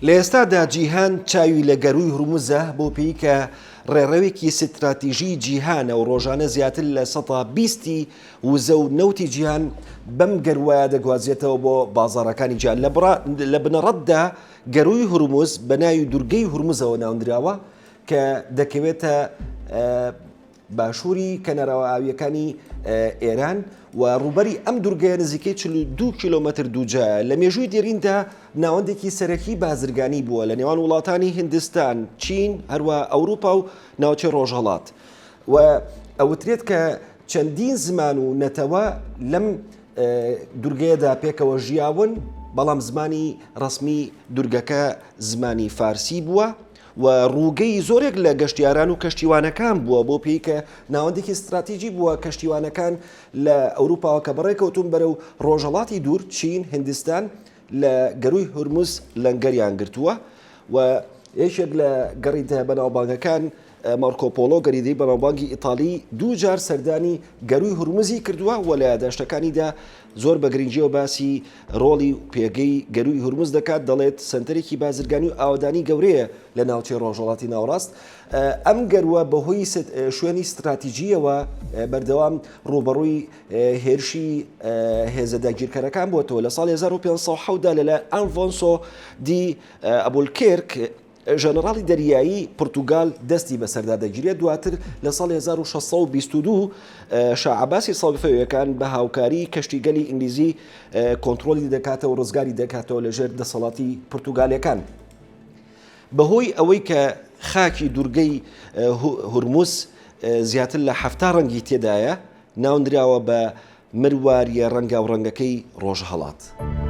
لە ئێستادا جیهان چاوی لە گەرووی هورمزە بەو پێی کە ڕێڕەوێکی ستراتیژی جیهانە و ڕۆژانە زیاتر لە سەتا بیستی وزە و نەوتی جیهان بەم گەرووە دەگوازرێتەوە بۆ بازاڕەکانی جیهان. لە بنەڕەتدا گەرووی هورمز بە ناوی دورگەی هورمزەوە ناونراوە کە دەکەوێتە باشووری کەناراوە ئاوییەکانی ئێران و ڕووبەری ئەم دوورگەیە نزیکەی 42 کیلۆمەتر دووجایە. لە مێژووی دێریندا ناوەندێکی سەرەکی بازرگانی بووە لە نێوان وڵاتانی هیندستان، چین، هەروەها ئەوروپا و ناوچەی ڕۆژهەڵات و ئەوترێت کە چەندین زمان و نەتەوە لەم دورگەیەدا پێکەوە ژیاون، بەڵام زمانی ڕەسمی دورگەکە زمانی فارسی بووە. و ڕووگەی زۆرێک لە گەشتیاران و کەشتیوانەکان بووە بۆ پێی کە ناوەندێکی ستراتیجی بووە کەشتیوانەکان لە ئەوروپاوە کە بەڕێکەوتون بەرەو ڕۆژهەڵاتی دوور چین هندستان لە گەرووی هورمز لەنگەریان گرتووە و یەکێک لە گەڕیدە بەناوبانگەکان مارکۆ پۆڵۆ گەریدەی بەناوبانگی ئیتالی دوو جار سەردانی گەرووی هورمزی کردووە و لە یاداشتەکانیدا زۆر بە گرنگیەوە باسی ڕۆڵی و پێگەی گەرووی هورمز دەکات، دەڵێت سەنتەرێکی بازرگانی و ئاوەدانی گەورەیە لە ناوچەی ڕۆژهەڵاتی ناوەڕاست. ئەم گەرووە بەهۆی شوێنی ستراتیجییەوە بەردەوام ڕووبەڕووی هێرشی هێزە داگیرکەرەکان بووەتەوە. لە ساڵی 1507 دا لەلایەن ئەلفۆنسۆ دی ئەبولکێرک، ژەنەڕاڵی دەریایی پورتوگال دەستی بەسەردا دەگیرێت، دواتر لە ساڵی 1622 شا عەباسی سەفەویەکان بە هاوکاری کەشتیگەلی ئینگلیزی کۆنترۆلی دەکاتەوە ڕزگاری دەکاتەوە لەژێر دەسەڵاتی پورتوگالەکان. بەهۆی ئەوەی کە خاکی دوورگەی هورمز زیاتر لە حەفتا ڕەنگی تێدایە، ناونراوە بە مرواریە ڕەنگاوڕەنگەکەی ڕۆژهەڵات.